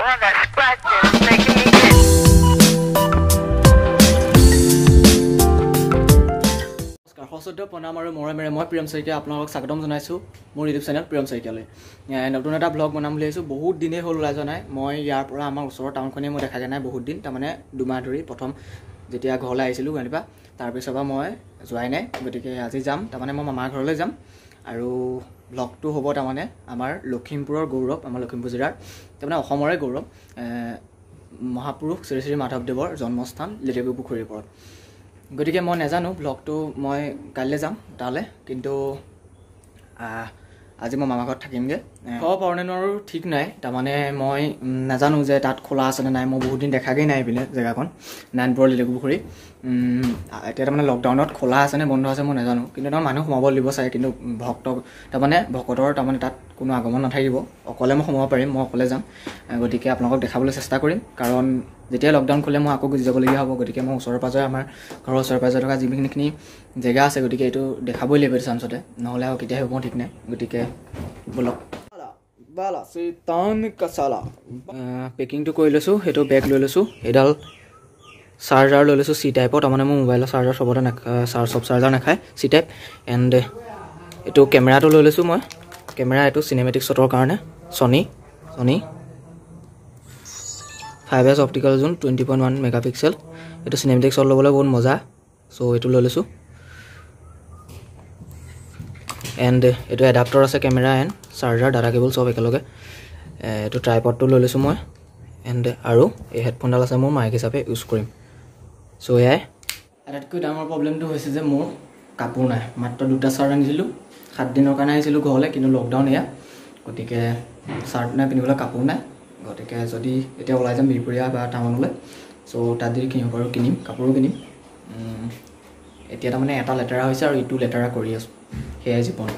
All that scratching is making me itch. নমস্কাৰ, সশ্ৰদ্ধ প্ৰণাম আৰু মৰমেৰে মই প্ৰিয়ম শইকীয়া আপোনালোকক স্বাগতম জনাইছোঁ মোৰ ইউটিউব চেনেল প্ৰিয়ম শইকীয়ালৈ। নতুন এটা ব্লগ বনাম বুলি ভাবিছোঁ। বহুত দিনেই হ'ল ওলাই যোৱা নাই মই ইয়াৰ পৰা। আমাৰ ওচৰৰ টাউনখনেই মই দেখাগৈ নাই বহুত দিন, তাৰমানে দুমাহ ধৰি। প্ৰথম যেতিয়া ঘৰলৈ আহিছিলোঁ গুৱাহাটীৰ পৰা, তাৰপিছৰ পৰা মই যোৱাই নাই। গতিকে আজি যাম, তাৰমানে মই মামাৰ ঘৰলৈ যাম আৰু ব্লগটো হ'ব তাৰমানে আমাৰ লখিমপুৰৰ গৌৰৱ, আমাৰ লখিমপুৰ জিলাৰ তাৰমানে অসমৰে গৌৰৱ, মহাপুৰুষ শ্ৰী শ্ৰী মাধৱদেৱৰ জন্মস্থান লেটেকু পুখুৰীৰ ওপৰত। গতিকে মই নাজানো ব্লগটো, মই কাইলৈ যাম তালৈ, কিন্তু আজি মই মামা ঘৰত থাকিমগৈ। হ'ব পাৰোঁ নে নোৱাৰোঁ ঠিক নাই, তাৰমানে মই নাজানো যে তাত খোলা আছেনে নাই। মই বহুত দিন দেখাগৈ নাই এইপিনে জেগাকণ, নাৰায়ণপুৰৰ লেটেকু পুখুৰী। এতিয়া তাৰমানে লকডাউনত খোলা আছেনে বন্ধ আছে মই নাজানো, কিন্তু তাৰমানে মানুহ সোমাব দিব চাগে, কিন্তু ভক্ত তাৰমানে ভকতৰ তাৰমানে তাত কোনো আগমন নাথাকিব। অকলে মই সোমাব পাৰিম, মই অকলে যাম। গতিকে আপোনালোকক দেখাবলৈ চেষ্টা কৰিম, কাৰণ যেতিয়া লকডাউন খোলে মই আকৌ গুচি যাবলগীয়া হ'ব। গতিকে মই ওচৰে পাঁজৰে, আমাৰ ঘৰৰ ওচৰে পাঁজৰে থকা যিমানখিনি জেগা আছে, গতিকে এইটো দেখাবই লাগিব এইটো চান্সতে, নহ'লে আৰু কেতিয়া হ'ব ঠিক নাই। গতিকে ব'লক। পেকিংটো কৰি লৈছোঁ, সেইটো বেগ লৈ লৈছোঁ, এইডাল চাৰ্জাৰ লৈ লৈছোঁ চি টাইপৰ, তাৰমানে মোৰ মোবাইলৰ চাৰ্জাৰ চবতে চব চাৰ্জাৰ নাখায়, চি টাইপ। এণ্ড এইটো কেমেৰাটো লৈ লৈছোঁ মই, কেমেৰা এইটো চিনেমেটিক শ্বটৰ কাৰণে, Sony 5S optical zoom 20.1 megapixel. এইটো চিনেমেটিক শ্বট ল'বলৈ বহুত মজা, চ' এইটো লৈ লৈছোঁ। এণ্ড এইটো এডাপ্টাৰ আছে, camera and charger, data cable চব একেলগে। এইটো ট্ৰাইপডটো লৈ লৈছোঁ মই। এণ্ড আৰু এই হেডফোনডাল আছে মোৰ, মাইক হিচাপে ইউজ কৰিম। চ' এয়াই। আটাইতকৈ ডাঙৰ প্ৰব্লেমটো হৈছে যে মোৰ কাপোৰ নাই, মাত্ৰ দুটা চাৰ্ট আনিছিলোঁ, 7 দিনৰ কাৰণে আহিছিলোঁ ঘৰলৈ, কিন্তু লকডাউন এয়া, গতিকে চাৰ্ট নাই, পিন্ধিবলৈ কাপোৰ নাই। গতিকে যদি এতিয়া ওলাই যাম বিহপুৰীয়া বা টাউনলৈ, চ' তাত যদি কিনিব পাৰোঁ কিনিম, কাপোৰো কিনিম। এতিয়া তাৰমানে এটা লেতেৰা হৈছে আৰু ইটো লেতেৰা কৰি আছোঁ, সেয়াই জীৱন।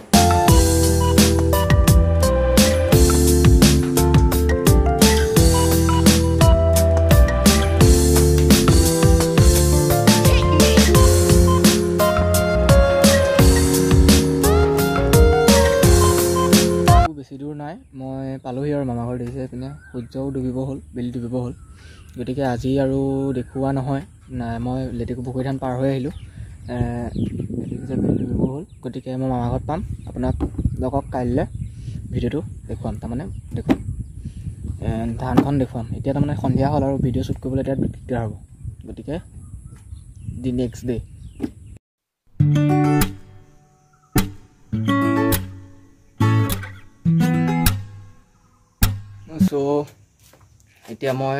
বেছি দূৰ নাই, মই পালোহি আৰু মামা ঘৰ দেখিছে এইপিনে সূৰ্যও ডুবিব হ'ল, বেলি ডুবিব হ'ল। গতিকে আজি আৰু দেখুওৱা নহয়, নাই মই লেটেকু পুখুৰী থান পাৰ হৈ আহিলোঁ, দেখিছে বেলি ডুবিব হ'ল। গতিকে মই মামা ঘৰত পাম, আপোনালোকক কাইলৈ ভিডিঅ'টো দেখুৱাম, তাৰমানে দেখুৱাম ধানখন দেখুৱাম। এতিয়া তাৰমানে সন্ধিয়া হ'ল আৰু ভিডিঅ' শ্বুট কৰিবলৈ এতিয়া দিগদাৰ হ'ব, গতিকে the next day. চ' এতিয়া মই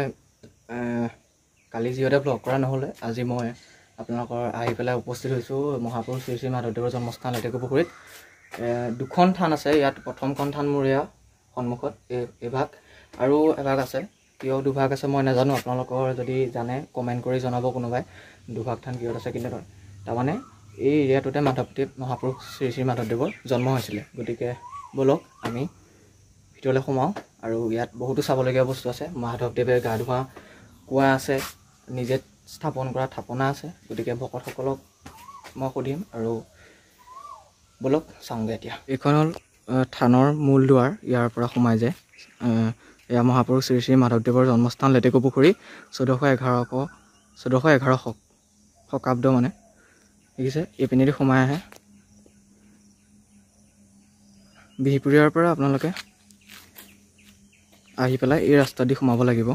কালি যিহেতু ব্লগ কৰা নহ'লে, আজি মই আপোনালোকৰ আহি পেলাই উপস্থিত হৈছোঁ মহাপুৰুষ শ্ৰী শ্ৰী মাধৱদেৱৰ জন্মস্থান লেটেকু পুখুৰীত। দুখন থান আছে ইয়াত, প্ৰথমখন থান মোৰ এয়া সন্মুখত এভাগ, আৰু এভাগ আছে, কিয় দুভাগ আছে মই নাজানো, আপোনালোকৰ যদি জানে কমেণ্ট কৰি জনাব কোনোবাই দুভাগ থান কিহত আছে। কিন্তু তাৰমানে এই এৰিয়াটোতে মাধৱদেৱ, মহাপুৰুষ শ্ৰী শ্ৰী মাধৱদেৱৰ জন্ম হৈছিলে। গতিকে ব'লক আমি ভিতৰলৈ সোমাওঁ, আৰু ইয়াত বহুতো চাবলগীয়া বস্তু আছে। মাধৱদেৱে গা ধোৱা কুঁৱা আছে, নিজে স্থাপন কৰা থাপনা আছে। গতিকে ভকতসকলক মই সুধিম আৰু ব'লক চাওঁগৈ। এতিয়া এইখন হ'ল থানৰ মূল দুৱাৰ, ইয়াৰ পৰা সোমাই যায়। এয়া মহাপুৰুষ শ্ৰী শ্ৰী মাধৱদেৱৰ জন্মস্থান লেটেকু পুখুৰী, 1411 শকাব্দ মানে দেখিছে, এইপিনেদি সোমাই আহে। বিহপুৰীয়াৰ পৰা আপোনালোকে আহি পেলাই এই ৰাস্তা দি সোমাব লাগিব।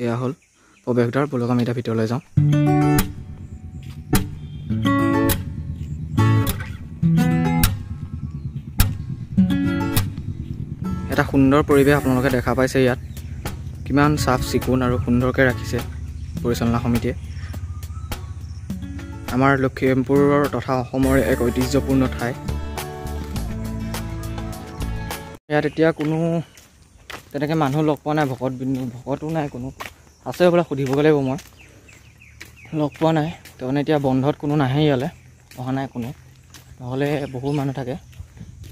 এয়া হ'ল প্ৰৱেশদ্বাৰ, ব'লক আমি এতিয়া ভিতৰলৈ যাওঁ। এটা সুন্দৰ পৰিৱেশ আপোনালোকে দেখা পাইছে ইয়াত, কিমান চাফ চিকুণ আৰু সুন্দৰকৈ ৰাখিছে পৰিচালনা সমিতিয়ে। আমাৰ লখিমপুৰৰ তথা অসমৰ এক ঐতিহ্যপূৰ্ণ ঠাই। ইয়াত এতিয়া কোনো তেনেকৈ মানুহ লগ পোৱা নাই, ভকতো নাই, কোনো আছে বোলে সুধিবগৈ লাগিব, মই লগ পোৱা নাই। তাৰমানে এতিয়া বন্ধত কোনো নাহে ইয়ালৈ, অহা নাই কোনো, নহ'লে বহুত মানুহ থাকে।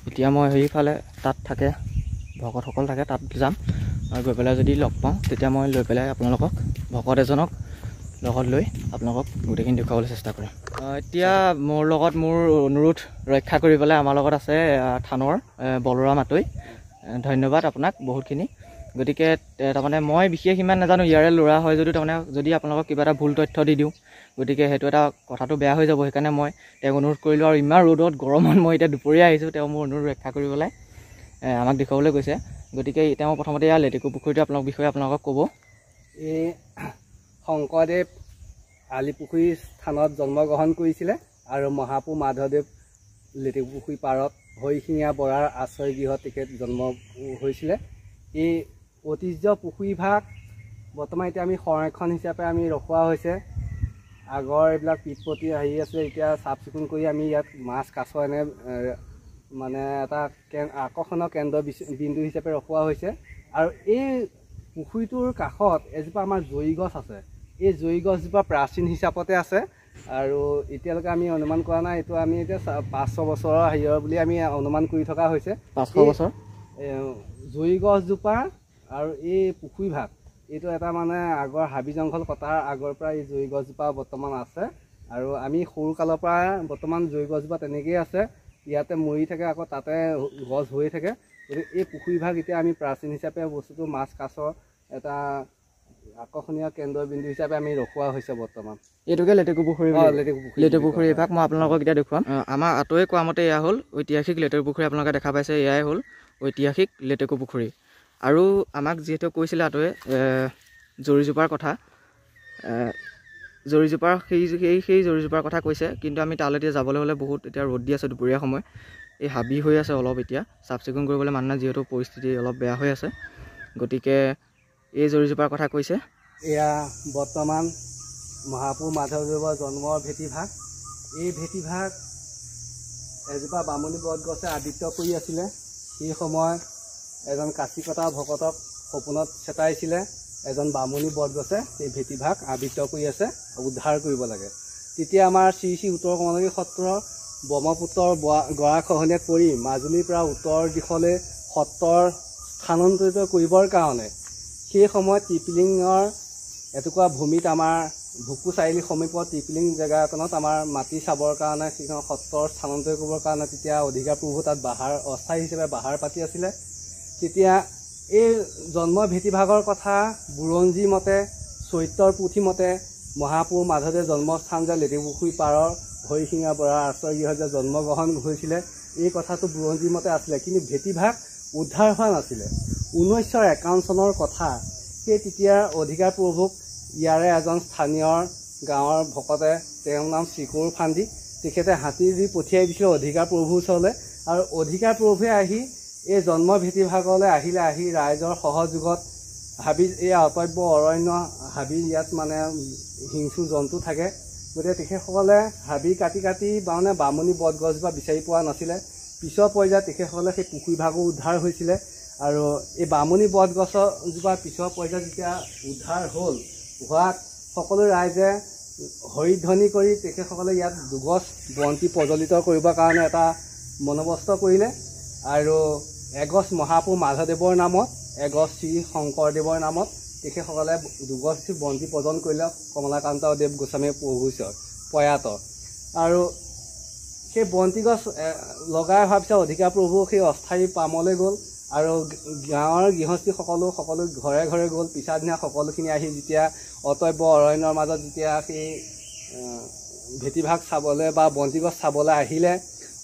এতিয়া মই সেইফালে তাত থাকে ভকতসকল থাকে, তাত যাম আৰু গৈ পেলাই যদি লগ পাওঁ তেতিয়া মই লৈ পেলাই আপোনালোকক ভকত এজনক লগত লৈ আপোনালোকক গোটেইখিনি দেখুৱাবলৈ চেষ্টা কৰিম। এতিয়া মোৰ লগত মোৰ অনুৰোধ ৰক্ষা কৰি পেলাই আমাৰ লগত আছে থানৰ বলৰাম আতৈ। ধন্যবাদ আপোনাক বহুতখিনি। গতিকে তাৰমানে মই বিশেষ ইমান নাজানো, ইয়াৰে ল'ৰা হয় যদিও তাৰমানে যদি আপোনালোকক কিবা এটা ভুল তথ্য দি দিওঁ গতিকে সেইটো এটা কথাটো বেয়া হৈ যাব। সেইকাৰণে মই তেওঁক অনুৰোধ কৰিলোঁ আৰু ইমান ৰ'দত গৰমত মই এতিয়া দুপৰীয়া আহিছোঁ, তেওঁ মোৰ অনুৰোধ ৰক্ষা কৰি পেলাই আমাক দেখুৱাবলৈ কৈছে। গতিকে তেওঁ প্ৰথমতে ইয়াৰ লেটেকু পুখুৰীটো আপোনালোক বিষয়ে আপোনালোকক ক'ব। এই শংকৰদেৱ আলিপুখুৰী স্থানত জন্মগ্ৰহণ কৰিছিলে আৰু মহাপুৰুষ মাধৱদেৱ লেটেকুপুখুৰী পাৰত হৰিশিঙীয়া বৰাৰ আশ্ৰয় গৃহত তেখেত জন্ম হৈছিলে। এই ঐতিহ্য পুখুৰীভাগ বৰ্তমান এতিয়া আমি সংৰক্ষণ হিচাপে আমি ৰখোৱা হৈছে। আগৰ এইবিলাক পিটপতি আহি আছে, এতিয়া চাফ চিকুণ কৰি আমি ইয়াত মাছ কাছ এনে মানে এটা আকৰ্ষণৰ কেন্দ্ৰ বিন্দু হিচাপে ৰখোৱা হৈছে। আৰু এই পুখুৰীটোৰ কাষত এজোপা আমাৰ জৰি গছ আছে। এই জৰি গছজোপা প্ৰাচীন হিচাপতে আছে আৰু এতিয়ালৈকে আমি অনুমান কৰা নাই, এইটো আমি এতিয়া 500 বছৰৰ হেৰিয়ৰ বুলি আমি অনুমান কৰি থকা হৈছে। 500 বছৰ জৰি গছজোপা আৰু এই পুখুৰীভাগ এইটো এটা মানে আগৰ হাবি জংঘল কটাৰ আগৰ পৰা এই জৰি গছজোপা বৰ্তমান আছে। আৰু আমি সৰুকালৰ পৰা বৰ্তমান জৰি গছজোপা তেনেকৈয়ে আছে, ইয়াতে মৰি থাকে, আকৌ তাতে গছ হৈ থাকে। গতিকে এই পুখুৰীভাগ এতিয়া আমি প্ৰাচীন হিচাপে বস্তুটো মাছ কাছৰ এটা আকৰ্ষণীয় কেন্দ্ৰবিন্দু হিচাপে আমি ৰখোৱা হৈছে বৰ্তমান। এইটোকে লেটেকু পুখুৰী, লেটেকু পুখুৰী এভাগ মই আপোনালোকক এতিয়া দেখুৱাম। আমাৰ আঁতৰে কোৱা মতে এয়া হ'ল ঐতিহাসিক লেটেকু পুখুৰী, আপোনালোকে দেখা পাইছে এয়াই হ'ল ঐতিহাসিক লেটেকু পুখুৰী। আৰু আমাক যিহেতু কৈছিলে আঁতৰে জৰিজোপাৰ কথা, জৰিজোপাৰ সেই সেই সেই জৰিজোপাৰ কথা কৈছে, কিন্তু আমি তালৈ এতিয়া যাবলৈ হ'লে বহুত এতিয়া ৰ'দ দি আছে, দুপৰীয়া সময়, এই হাবি হৈ আছে অলপ, এতিয়া চাফ চিকুণ কৰিবলৈ মানুহ নাই যিহেতু পৰিস্থিতি অলপ বেয়া হৈ আছে। গতিকে এই জৰিজোপাৰ কথা কৈছে। এয়া বৰ্তমান মহাপুৰুষ মাধৱদেৱৰ জন্মৰ ভেটিভাগ। এই ভেটিভাগ এজোপা বামুণী বটগছে আবৃত কৰি আছিলে। সেই সময়ত এজন কাচিকটা ভকতক সপোনত চেতাইছিলে, এজন বামুণী বটগছে সেই ভেটিভাগ আবৃত কৰি আছে, উদ্ধাৰ কৰিব লাগে। তেতিয়া আমাৰ শ্ৰী শ্ৰী উত্তৰ কমলাবাৰী সত্ৰৰ ব্ৰহ্মপুত্ৰৰ গৰাখহনীয়াত পৰি মাজুলীৰ পৰা উত্তৰ দিশলৈ সত্ৰৰ স্থানান্তৰিত কৰিবৰ কাৰণে সেই সময়ত টিপিলিঙৰ এটুকুৰা ভূমিত আমাৰ ভুকু চাৰিআলি সমীপত টিপিলিং জেগা এখনত আমাৰ মাটি চাবৰ কাৰণে সেইখন সত্ৰৰ স্থানান্তৰ কৰিবৰ কাৰণে তেতিয়া অধিকাৰ প্ৰভু তাত বাহাৰ অস্থায়ী হিচাপে বাহাৰ পাতি আছিলে। তেতিয়া এই জন্ম ভেটিভাগৰ কথা বুৰঞ্জী মতে, চৈত্যৰ পুথি মতে মহাপুৰুষ মাধৱদেৱ জন্মস্থান যে লেটেকুপুখুৰী পাৰৰ হৰিশিঙা বৰাৰ আশ্ৰয় গৃহত যে জন্মগ্ৰহণ হৈছিলে, এই কথাটো বুৰঞ্জী মতে আছিলে, কিন্তু ভেটিভাগ উদ্ধাৰ হোৱা নাছিলে। 1951 চনৰ কথা। সেই তেতিয়া অধিকাৰ প্ৰভুক ইয়াৰে এজন স্থানীয় গাঁৱৰ ভকতে, তেওঁৰ নাম শ্ৰীকৌৰ ফান্দি, তেখেতে হাতী দি পঠিয়াই দিছিলে অধিকাৰ প্ৰভুৰ ওচৰলৈ। আৰু অধিকাৰ প্ৰভুৱে আহি এই জন্ম ভেটিভাগলৈ আহিলে, আহি ৰাইজৰ সহযোগত হাবি, এই অটব্য অৰণ্য হাবি, ইয়াত মানে হিংস্ৰ জন্তু থাকে, গতিকে তেখেতসকলে হাবি কাটি কাটি মানে বামুণী বটগছজোপা বিচাৰি পোৱা নাছিলে। পিছৰ পৰ্যায়ত তেখেতসকলে সেই পুখুৰীভাগো উদ্ধাৰ হৈছিলে। আৰু এই বামুণী বটগছজোপা পিছৰ পৰ্যায়ত যেতিয়া উদ্ধাৰ হ'ল, হোৱাত সকলো ৰাইজে হৰিধ্বনি কৰি তেখেতসকলে ইয়াত দুগছ বন্তি প্ৰজ্বলিত কৰিবৰ কাৰণে এটা মনোবস্ত কৰিলে। আৰু এগছ মহাপুৰুষ মাধৱদেৱৰ নামত, এগছ শ্ৰী শংকৰদেৱৰ নামত তেখেতসকলে দুগছ বন্তি প্ৰজ্বলন কৰিলে কমলাকান্ত দেৱ গোস্বামী প্ৰভুৰ ওচৰত প্ৰয়াত। আৰু সেই বন্তি গছ লগাই হোৱাৰ পিছত অধিকাৰ প্ৰভু সেই অস্থায়ী পামলৈ গ'ল আৰু গাঁৱৰ গৃহস্থী সকলো সকলো ঘৰে ঘৰে গ'ল। পিছাদিনা সকলোখিনি আহি যেতিয়া অটব্য অৰণ্যৰ মাজত যেতিয়া সেই ভেটিভাগ চাবলৈ বা বন্তি গছ চাবলৈ আহিলে,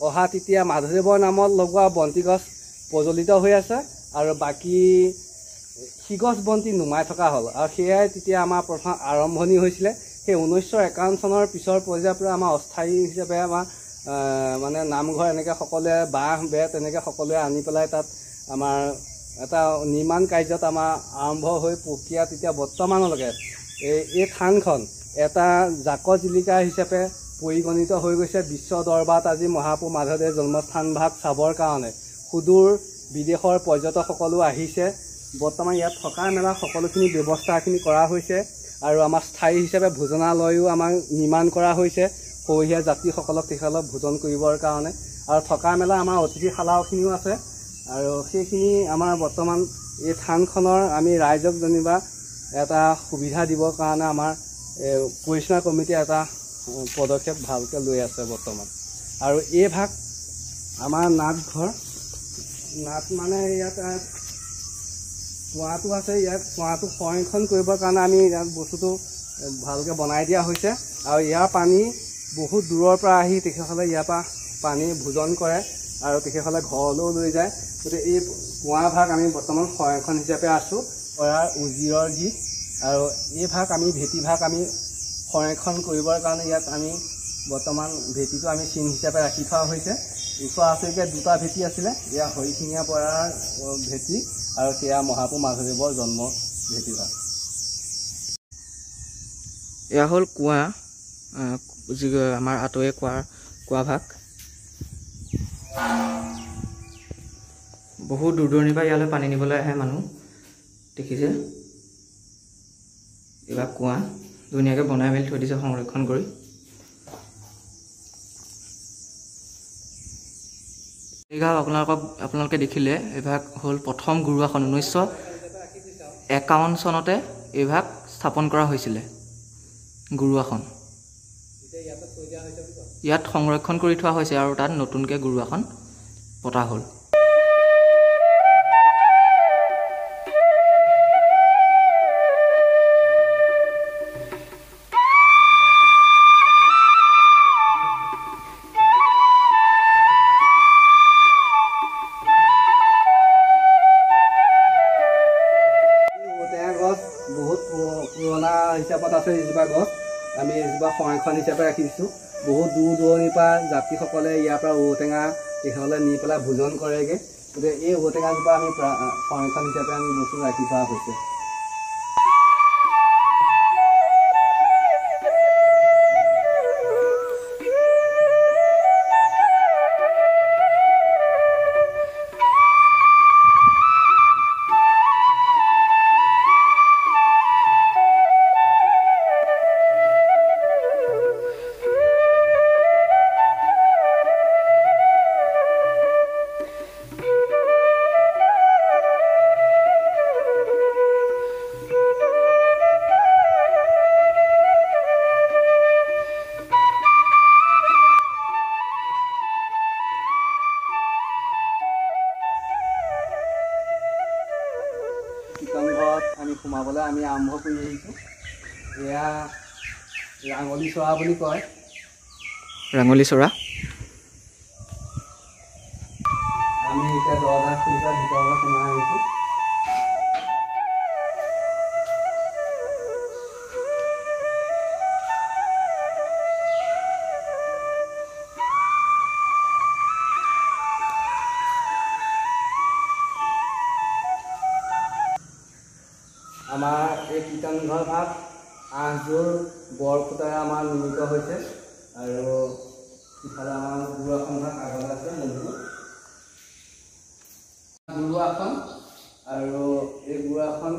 অহা তেতিয়া মাধৱদেৱৰ নামত লগোৱা বন্তি গছ প্ৰজ্বলিত হৈ আছে আৰু বাকী সিগছ বন্তি নুমাই থকা হ'ল। আৰু সেয়াই তেতিয়া আমাৰ প্ৰথম আৰম্ভণি হৈছিলে। সেই 1951 চনৰ পিছৰ পৰ্যায়ৰ পৰা আমাৰ অস্থায়ী হিচাপে আমাৰ মানে নামঘৰ এনেকৈ সকলোৱে বাঁহ বেত এনেকৈ সকলোৱে আনি পেলাই তাত আমাৰ এটা নিৰ্মাণ কাৰ্যত আমাৰ আৰম্ভ হৈ প্ৰক্ৰিয়া তেতিয়া বৰ্তমানলৈকে এই থানখন এটা জাকত জিলিকা হিচাপে পৰিগণিত হৈ গৈছে। বিশ্ব দৰবাৰত আজি মহাপুৰুষ মাধৱদেৱ জন্মস্থান ভাগ চাবৰ কাৰণে সুদূৰ বিদেশৰ পৰ্যটকসকলো আহিছে। বৰ্তমান ইয়াত থকা মেলা সকলোখিনি ব্যৱস্থাখিনি কৰা হৈছে আৰু আমাৰ স্থায়ী হিচাপে ভোজনালয়ো আমাৰ নিৰ্মাণ কৰা হৈছে সৰহীয়া যাত্ৰীসকলক তেখেতসকলক ভোজন কৰিবৰ কাৰণে। আৰু থকা মেলা আমাৰ অতিথিশালাখিনিও আছে। আৰু সেইখিনি আমাৰ বৰ্তমান এই থানখনৰ আমি ৰাইজক যেনিবা এটা সুবিধা দিবৰ কাৰণে আমাৰ পৰিচালনা কমিটিয়ে এটা পদক্ষেপ ভালকৈ লৈ আছে বৰ্তমান। আৰু এই ভাগ আমাৰ নাটঘৰ, নাট মানে ইয়াত কুঁৱাটো আছে, ইয়াত কুঁৱাটো সংৰক্ষণ কৰিবৰ কাৰণে আমি ইয়াত বস্তুটো ভালকৈ বনাই দিয়া হৈছে। আৰু ইয়াৰ পানী বহুত দূৰৰ পৰা আহি তেখেতসকলে ইয়াৰ পৰা পানী ভোজন কৰে আৰু তেখেতসকলে ঘৰলৈও লৈ যায়। গতিকে এই কুঁৱা ভাগ আমি বৰ্তমান সংৰক্ষণ হিচাপে আছোঁ কৰাৰ উজিৰৰ গীত। আৰু এই ভাগ আমি ভেটি ভাগ আমি সংৰক্ষণ কৰিবৰ কাৰণে ইয়াত আমি বৰ্তমান ভেটিটো আমি চিন হিচাপে ৰাখি থোৱা হৈছে। ওচৰা ওচৰিকৈ দুটা ভেটি আছিলে, এয়া হৰিশিঙীয়া বৰাৰ ভেটি আৰু সেয়া মহাপুৰুষ মাধৱদেৱৰ জন্ম ভেটি ভাগ। এয়া হ'ল কুঁৱা, যি আমাৰ আঁতৰে কুঁৱা ভাগ। বহুত দূৰ দূৰণিৰ পৰা ইয়ালৈ পানী নিবলৈ আহে মানুহ, দেখিছে। এইবাৰ কুঁৱা ধুনীয়াকৈ বনাই মেলি থৈ দিছে সংৰক্ষণ কৰি। এইভাগ আপোনালোকে দেখিলে, এইভাগ হ'ল প্ৰথম গুৰুআসন। 1951 চনতে এইভাগ স্থাপন কৰা হৈছিলে গুৰুআসন। ইয়াত সংৰক্ষণ কৰি থোৱা হৈছে আৰু তাত নতুনকৈ গুৰুআসন পতা হ'ল। বহুত পুৰণা হিচাপত আছে এইজোপা গছ, আমি এইজোপা সংৰক্ষণ হিচাপে ৰাখিছোঁ। বহুত দূৰ দূৰণিৰ পৰা যাত্ৰীসকলে ইয়াৰ পৰা ঔটেঙা তেখেতসকলে নি পেলাই ভোজন কৰেগৈ। গতিকে এই ঔটেঙাজোপা আমি সংৰক্ষণ হিচাপে আমি বস্তু ৰাখি থোৱা হৈছে। কীৰ্তনঘৰত আমি সোমাবলৈ আমি আৰম্ভ কৰি আহিছোঁ। এয়া ৰাঙলী চৰা বুলি কয়, ৰাঙলী চৰা। আমি এতিয়া দৰ্জা খুলি পেলাই ভিতৰলৈ সোমাই আহিছোঁ। আমাৰ এই কীৰ্তনঘৰ ভাগ 8যোৰ বৰখুঁটাৰে আমাৰ নিৰ্মিত হৈছে। আৰু ইফালে আমাৰ গুৰু আসন ভাগ আগলৈ আছে, মন্দিৰটো গুৰু আসন। আৰু এই গুৰু আসন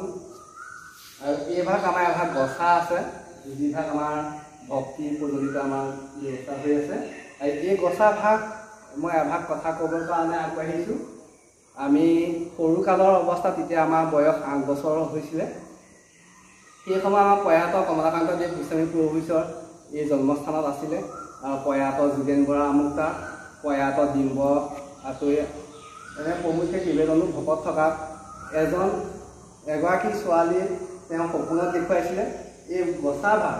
আৰু এই ভাগ আমাৰ এভাগ গছা আছে, যিভাগ আমাৰ ভক্তি প্ৰজ্বলিত আমাৰ ব্যৱস্থা হৈ আছে। আৰু এই গছা ভাগ মই এভাগ কথা ক'বৰ কাৰণে আগবাঢ়িছোঁ। আমি সৰুকালৰ অৱস্থাত তেতিয়া আমাৰ বয়স 8 বছৰ হৈছিলে। সেই সময়ত আমাৰ প্ৰয়াত কমলাকান্ত দেৱ গোস্বামী প্ৰভুঈশ্বৰ এই জন্মস্থানত আছিলে। আৰু প্ৰয়াত যোগেন বৰা আমুক্তা, প্ৰয়াত ডিম্ব আতৈ, এনে প্ৰমুখ্যে কেইবাজনো ভকত থকা এগৰাকী ছোৱালীয়ে তেওঁ সপোনত দেখুৱাইছিলে এই গছা ভাগ,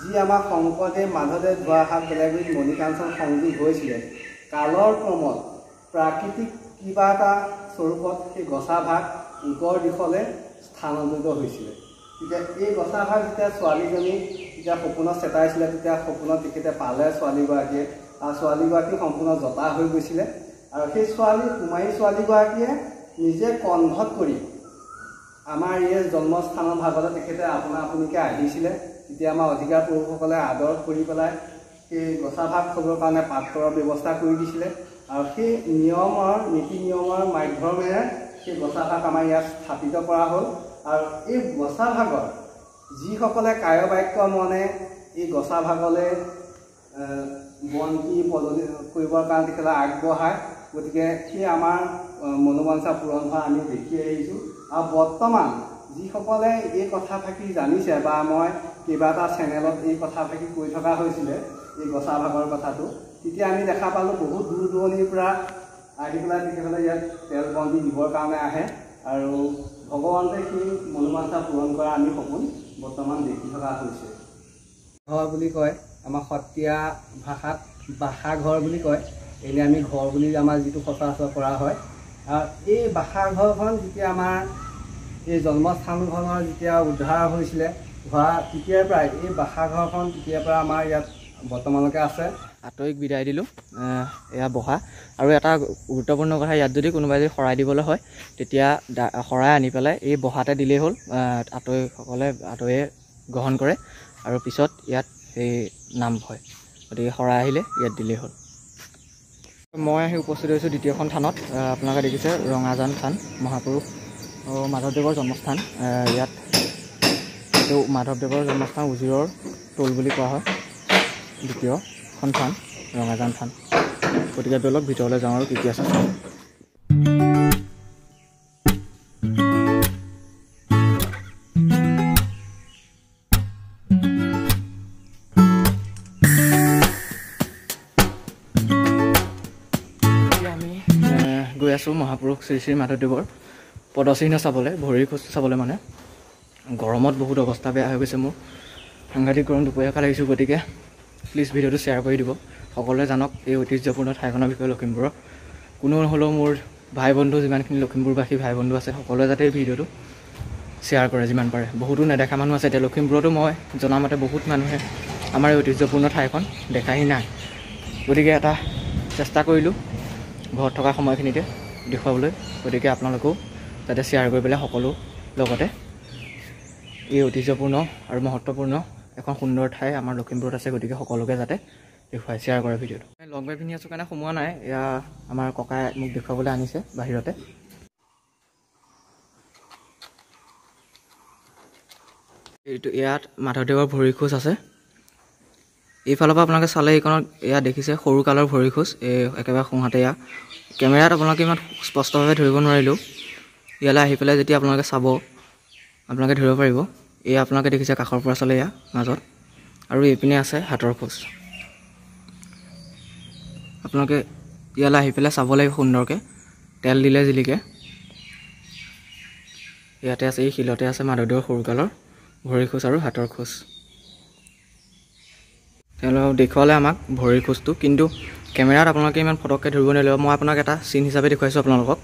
যি আমাৰ শংকৰদেৱ মাধৱদেৱ ধোৱাহাট বেলেগুৰিত মণিকাঞ্চন সংযোগ হৈছিলে, কালৰ ক্ৰমত প্ৰাকৃতিক কিবা এটা স্বৰূপত সেই গছা ভাগ উত্তৰ দিশলৈ স্থানান্তৰিত হৈছিলে। তেতিয়া এই গছা ভাগ যেতিয়া ছোৱালীজনী যেতিয়া সপোনত চেতাইছিলে, তেতিয়া সপোনত তেখেতে পালে ছোৱালীগৰাকীয়ে, আৰু ছোৱালীগৰাকী সম্পূৰ্ণ জতা হৈ গৈছিলে। আৰু সেই ছোৱালী কুমাৰী ছোৱালীগৰাকীয়ে নিজে কন্ধত কৰি আমাৰ এই জন্মস্থানৰ ভাগতে তেখেতে আপোনা আপুনিকৈ আহিছিলে। তেতিয়া আমাৰ অধিকাৰ পুৰুষসকলে আদৰ কৰি পেলাই সেই গছা ভাগ থ'বৰ কাৰণে পাত্ৰৰ ব্যৱস্থা কৰি দিছিলে। আৰু সেই নিয়মৰ নীতি নিয়মৰ মাধ্যমেৰে সেই গছা ভাগ আমাৰ ইয়াত স্থাপিত কৰা হ'ল। আৰু এই গছা ভাগৰ যিসকলে কায় বাক্য মনে এই গছা ভাগলৈ বন্তি প্ৰজ্বলিত কৰিবৰ কাৰণে তেখেতে আগবঢ়ায়, গতিকে সেই আমাৰ মনোবাঞ্ছা পূৰণ হোৱা আমি দেখি আহিছোঁ। আৰু বৰ্তমান যিসকলে এই কথা ফাঁকি জানিছে বা মই কেইবাটা চেনেলত এই কথা ফাঁকি কৈ থকা হৈছিলে এই গছা ভাগৰ কথাটো, তেতিয়া আমি দেখা পালোঁ বহুত দূৰ দূৰণিৰ পৰা আহি পেলাই তেখেতসকলে ইয়াত তেল বন্তি দিবৰ কাৰণে আহে আৰু ভগৱন্তে সেই মনোবাঞ্ছা পূৰণ কৰা আমি সপোন বৰ্তমান দেখি থকা হৈছে। ঘৰ বুলি কয় আমাৰ সত্ৰীয়া ভাষাত বাসাঘৰ বুলি কয়, এনেই আমি ঘৰ বুলি আমাৰ যিটো সচৰাচৰ কৰা হয়। আৰু এই বাসাঘৰখন যেতিয়া আমাৰ এই জন্মস্থানখনৰ যেতিয়া উদ্ধাৰ হৈছিলে হোৱা তেতিয়াৰ পৰাই এই বাসাঘৰখন তেতিয়াৰ পৰা আমাৰ ইয়াত বৰ্তমানলৈকে আছে। আঁতৰিক বিদায় দিলোঁ। এয়া বহা। আৰু এটা গুৰুত্বপূৰ্ণ কথা, ইয়াত যদি কোনোবাই যদি শৰাই দিবলৈ হয় তেতিয়া শৰাই আনি পেলাই এই বহাতে দিলেই হ'ল। আঁতৰিসকলে আঁতৰিয়ে গ্ৰহণ কৰে আৰু পিছত ইয়াত সেই নাম হয়। গতিকে শৰাই আহিলে ইয়াত দিলেই হ'ল। মই আহি উপস্থিত হৈছোঁ দ্বিতীয়খন থানত। আপোনালোকে দেখিছে ৰঙাজান থান, মহাপুৰুষ মাধৱদেৱৰ জন্মস্থান। ইয়াত এইটো মাধৱদেৱৰ জন্মস্থান উজিৰৰ টোল বুলি কোৱা হয়। দ্বিতীয়খন থান ৰঙাজান থান। গতিকে ব'লক ভিতৰলৈ যাওঁ আৰু কি কি আছে চাওঁ। এতিয়া আমি গৈ আছোঁ মহাপুৰুষ শ্ৰী শ্ৰী মাধৱদেৱৰ পদচিহ্ন চাবলৈ, ভৰিৰ খোজ চাবলৈ। মানে গৰমত বহুত অৱস্থা বেয়া হৈ গৈছে মোৰ, সাংঘাতিক গৰম, দুপৰীয়া খাল আহিছোঁ। গতিকে প্লিজ ভিডিঅ'টো শ্বেয়াৰ কৰি দিব, সকলোৱে জানক এই ঐতিহ্যপূৰ্ণ ঠাইখনৰ বিষয়ে। লখিমপুৰৰ কোনো নহ'লেও মোৰ ভাই বন্ধু, যিমানখিনি লখিমপুৰবাসী ভাই বন্ধু আছে, সকলোৱে যাতে এই ভিডিঅ'টো শ্বেয়াৰ কৰে যিমান পাৰে। বহুতো নেদেখা মানুহ আছে এতিয়া লখিমপুৰতো, মই জনামতে বহুত মানুহে আমাৰ এই ঐতিহ্যপূৰ্ণ ঠাইখন দেখাহি নাই। গতিকে এটা চেষ্টা কৰিলোঁ ঘৰত থকা সময়খিনিতে দেখুৱাবলৈ। গতিকে আপোনালোকেও যাতে শ্বেয়াৰ কৰি পেলাই সকলো লগতে এই ঐতিহ্যপূৰ্ণ আৰু মহত্বপূৰ্ণ এখন সুন্দৰ ঠাই আমাৰ লখিমপুৰত আছে, গতিকে সকলোকে যাতে দেখুৱাই শ্বেয়াৰ কৰে ভিডিঅ'টো। লং পেণ্ট পিন্ধি আছোঁ কাৰণে সোমোৱা নাই, এয়া আমাৰ ককাই মোক দেখুৱাবলৈ আনিছে বাহিৰতে। এইটো ইয়াত মাধৱদেৱৰ ভৰি খোজ আছে। এইফালৰ পৰা আপোনালোকে চালে এইখনত এয়া দেখিছে সৰুকালৰ ভৰি খোজ, এই একেবাৰে সোঁহাতে। এয়া কেমেৰাত আপোনালোকে ইমান স্পষ্টভাৱে ধৰিব নোৱাৰিলেও ইয়ালৈ আহি পেলাই যেতিয়া আপোনালোকে চাব আপোনালোকে ধৰিব পাৰিব। এয়া আপোনালোকে দেখিছে কাষৰ পৰা চালে এয়া মাজত, আৰু এইপিনে আছে হাতৰ খোজ। আপোনালোকে ইয়ালৈ আহি পেলাই চাব লাগিব সুন্দৰকৈ, তেল দিলে জিলিকে। ইয়াতে আছে, এই শিলতে আছে মাধৱদেৱৰ সৰুকালৰ ভৰিৰ খোজ আৰু হাতৰ খোজ। তেওঁলোকক দেখুৱালে আমাক ভৰিৰ খোজটো, কিন্তু কেমেৰাত আপোনালোকে ইমান ফটককৈ ধৰিব নোৱাৰিব। মই আপোনাক এটা চিন হিচাপে দেখুৱাইছোঁ আপোনালোকক।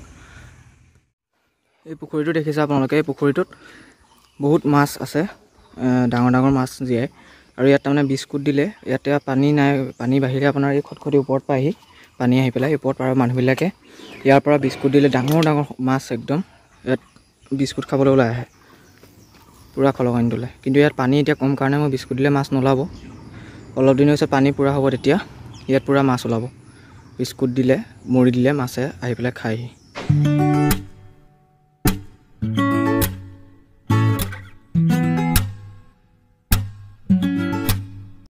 এই পুখুৰীটো দেখিছে আপোনালোকে, এই পুখুৰীটোত বহুত মাছ আছে, ডাঙৰ ডাঙৰ মাছ জীয়াই। আৰু ইয়াত তাৰমানে বিস্কুট দিলে, ইয়াতে পানী নাই, পানী বাঢ়িলে আপোনাৰ এই খটখটি ওপৰত পায়হি, পানী আহি পেলাই ওপৰত আৰু মানুহবিলাকে ইয়াৰ পৰা বিস্কুট দিলে ডাঙৰ ডাঙৰ মাছ একদম ইয়াত বিস্কুট খাবলৈ ওলাই আহে, পূৰা খলকনি তোলে। কিন্তু ইয়াত পানী এতিয়া কম কাৰণে মই বিস্কুট দিলে মাছ নোলাব। অলপ দিনৰ পিছত পানী পূৰা হ'ব, তেতিয়া ইয়াত পূৰা মাছ ওলাব। বিস্কুট দিলে, মুড়ি দিলে মাছে আহি পেলাই খায়হি।